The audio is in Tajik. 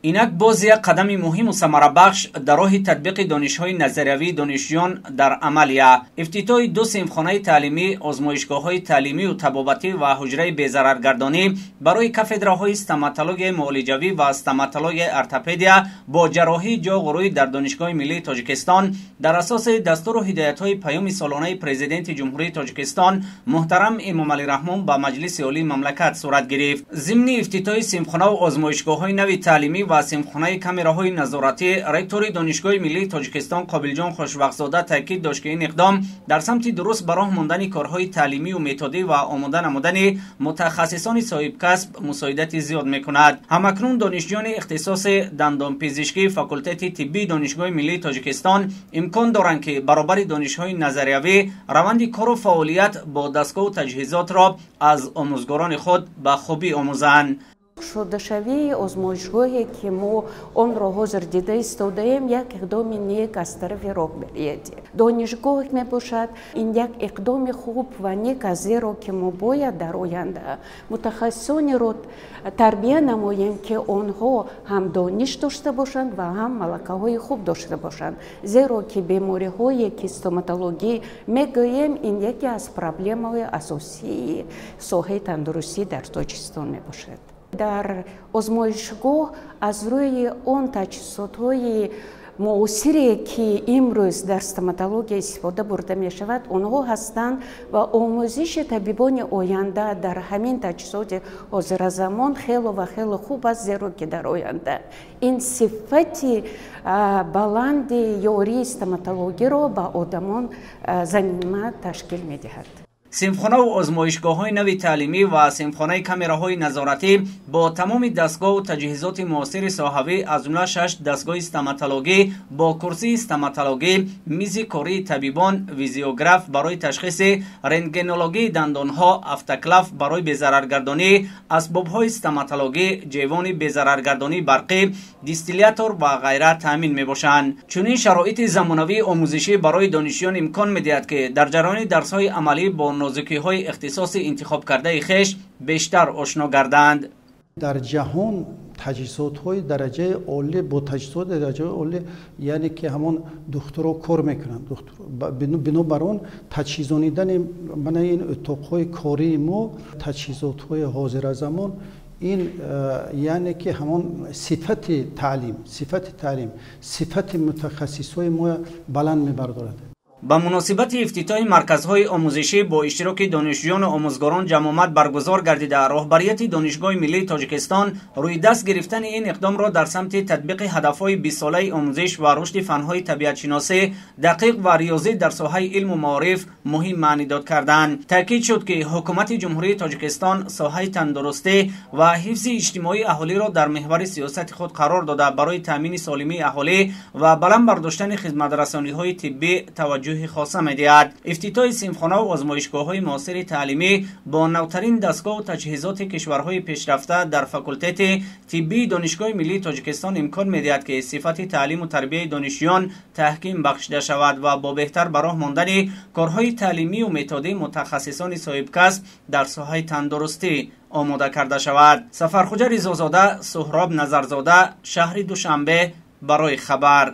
Инак боз як қадами муҳиму самарабахш дар роҳи татбиқи донишҳои назариявии донишҷӯён дар амалия. Ифтитоҳи ду синфхонаи таълимӣ, озмоишгоҳҳои таълимию табобатӣ ва ҳуҷраи безараргардонӣ барои кафедраҳои стоматологияи муолиҷавӣ ва стоматологияи ортопедия бо ҷарроҳии ҷоғу рӯй дар Донишгоҳи миллии Тоҷикистон дар асоси дастуру ҳидоятҳои Паёми солонаи Президенти Ҷумҳурии Тоҷикистон муҳтарам Эмомалӣ Раҳмон ба Маҷлиси Олии мамлакат сурат гирифт. Зимни ифтитоҳи синфхонаву озмоишгоҳҳои нави таълимӣ ва синфхонаи камераҳои назоратӣ, ректори Донишгоҳи миллии Тоҷикистон Қобилҷон Хушвақтзода таъкид дошт, ки ин иқдом дар самти дуруст ба роҳ мондани корҳои таълимию методӣ ва омода намудани мутахассисони соҳибкасб мусоидати зиёд мекунад. Ҳамакнун донишҷӯёни ихтисоси дандонпизишкии факултети тиббии Донишгоҳи миллии Тоҷикистон имкон доранд, ки баробари донишҳои назариявӣ раванди кору фаъолият бо дастгоҳу таҷҳизотро аз омӯзгорони худ ба хубӣ омӯзанд. Кушодашавии озмоишгоҳе, ки мо онро ҳозир дида истодаем, як иқдоми нек аз тарафи роҳбарияти донишгоҳ мебошад. Ин як иқдоми хуб ва нек аст, зеро ки мо бояд дар оянда мутахассисонеро тарбия намоем, ки онҳо ҳам дониш дошта бошанд ва ҳам малакаҳои хуб дошта бошанд, зеро ки бемориҳое, ки стоматологӣ мегӯем, ин яке аз проблемаҳои асосии соҳаи тандурустӣ дар Тоҷикистон мебошад. Дар озмоишгоҳ аз рӯи он таҷҳизотҳои муосире, ки имрӯз дар стоматология истифода бурда мешавад, онҳо ҳастанд ва омӯзиши табибони оянда дар ҳамин таҷҳизоти ҳозиразамон хело ва хело хуб аст, зеро ки дар оянда ин сифати баланди ёрии стоматологиро ба одамон замима ташкил медиҳад. Синфхонаву озмоишгоҳҳои нави таълимӣ ва синфхонаи камераҳои назоратӣ бо тамоми дастгоҳу таҷҳизоти муосири соҳавӣ, аз ҷумла шаш дастгоҳи стоматологӣ бо курсии стоматологӣ, мизи кории табибон, визиограф барои ташхиси рентгенологии дандонҳо, автоклав барои безараргардонӣ, асбобҳои стоматологӣ, ҷевони безараргардонии барқӣ, дистиллятор ва ғайра таъмин мебошанд. Чунин шароити замонавии омӯзишӣ барои донишҷӯён имкон медиҳад, ки дар ҷараёни дарсҳои амалӣ бо нозукиҳои ихтисоси интихобкардаи хеш бештар ошно гарданд. Дар ҷаҳон таҷҳизотҳои дараҷаи олӣ, бо таҷҳизоти дараҷаи олӣ, яъне ки ҳамон духтуро кор мекунанд. Бинобар он таҷҳизонидани мана ин утоқҳои кории мо таҷҳизотҳои ҳозиразамон, ин яъне ки ҳамон сифати таълим, сифати мутахассисҳои мо баланд мебардорад. Ба муносибати ифтитоҳи марказҳои омӯзишӣ бо иштироки донишҷӯёну омӯзгорон ҷамъомад баргузор гардида, роҳбарияти Донишгоҳи миллии Тоҷикистон рӯи даст гирифтани ин иқдомро дар самти татбиқи ҳадафҳои бистсолаи омӯзиш ва рушди фанҳои табиатшиносӣ, дақиқ ва риёзӣ дар соҳаи илму маориф муҳим маънидод карданд. Таъкид шуд, ки Ҳукумати Ҷумҳурии Тоҷикистон соҳаи тандурустӣ ва ҳифзи иҷтимоии аҳолиро дар меҳвари сиёсати худ қарор дода, барои таъмини солимии аҳолӣ ва баланд бардоштани хизматрасониҳои тиббӣ таваҷҷӯҳи хоса медиҳад. Ифтитоҳи синфхонаву озмоишгоҳҳои муосири таълимӣ бо навтарин дастгоҳу таҷҳизоти кишварҳои пешрафта дар факултети тиббии Донишгоҳи миллии Тоҷикистон имкон медиҳад, ки сифати таълиму тарбияи донишҷӯён таҳким бахшида шавад ва бо беҳтар ба роҳ мондани корҳои таълимию методӣ мутахассисони соҳибкасб дар соҳаи тандурустӣ омода карда шавад. Сафархуҷа Ризозода, Суҳроб Назарзода, шаҳри Душанбе, барои хабар.